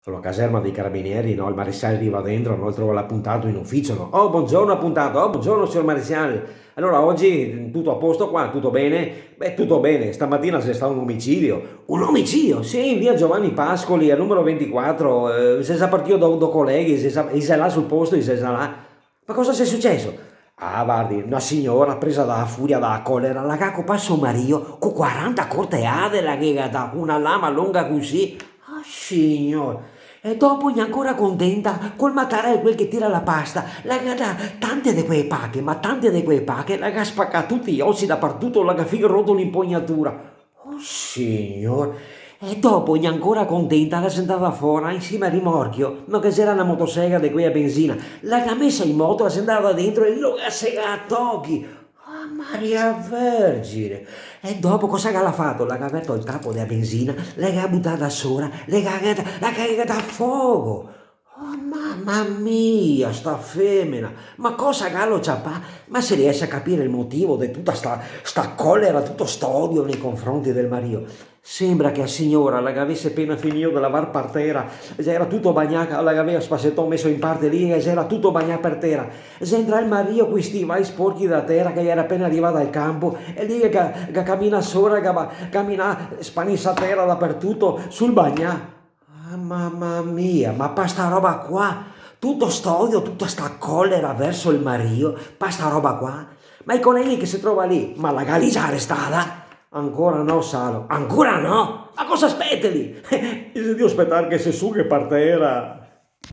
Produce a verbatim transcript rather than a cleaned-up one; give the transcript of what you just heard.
Alora, caserma dei carabinieri, no? El maresial riva dentro, no? El trova l'apuntato in uficio, no? "Oh, bongiorno apuntato, oh, bongiorno sior maresial. Alora, ogi tuto a posto qua, tuto ben?" "Beh, tuto ben, stamatina xe stà un omicidio." "Un omicidio?" "Sì, in via Giovanni Pascoli, al numero ventiquatro, eh, xe za partìo do, do coleghi, xe za, i xe là sul posto, i xe za là." "Ma cosa xe suceso?" "Ah, vardi, na siora presa da furia, da colera, la ga copà so marìo co quaranta corteade, la ghe ga dà, una lama longa cusì." "Ah, signor! E dopo, gnancora contenta, col matarel, quel che tira la pasta, la ga dà tante de quee pache, ma tante de quee pache, la ga spacà tuti i osi dapartuto, la ga fin roto l'impugnatura." "Oh, signor!" "E dopo, gnancora contenta, la xe ndada fora, in sima al rimorchio, no ghe xera na motosega de quee a benzina, la ga mesa in moto, la xe ndada dentro e lo ga segà a tochi." "Ah, Maria Vergine!" "E dopo cosa che la ga fato? La ga verto el tapo dea benzina, la ga butà sora, la ga, la ga dà fogo." "Oh, mama mia, sta femena! Ma cosa galo ciapà? Ma se riese a capire el motivo de tuta sta, sta colera, tuto st'odio nei confronti del marìo?" "Sembra che a siora la gavese pena finìo de lavar par tera, e gera tuto bagnà, la gavea spasetò, meso in parte lì, e gera tuto bagnà par tera. Xe ndà el marìo coi stivai sporchi da tera, che gera pena rivà dal canpo, e lì ga, ga caminà sora, ga ba-, caminà, spanisà tera dapartuto, sul bagnà." "Ah, mama mia, ma pa sta roba qua, tuto st'odio, tuta sta colera verso el marìo, pa sta roba qua? Ma i coleghi che se trova lì, ma la ga lì za arestada?" "Ancora no, salo." "Ancora no? Ma cosa speteli?" "I xe drio spetar che se sughe par tera."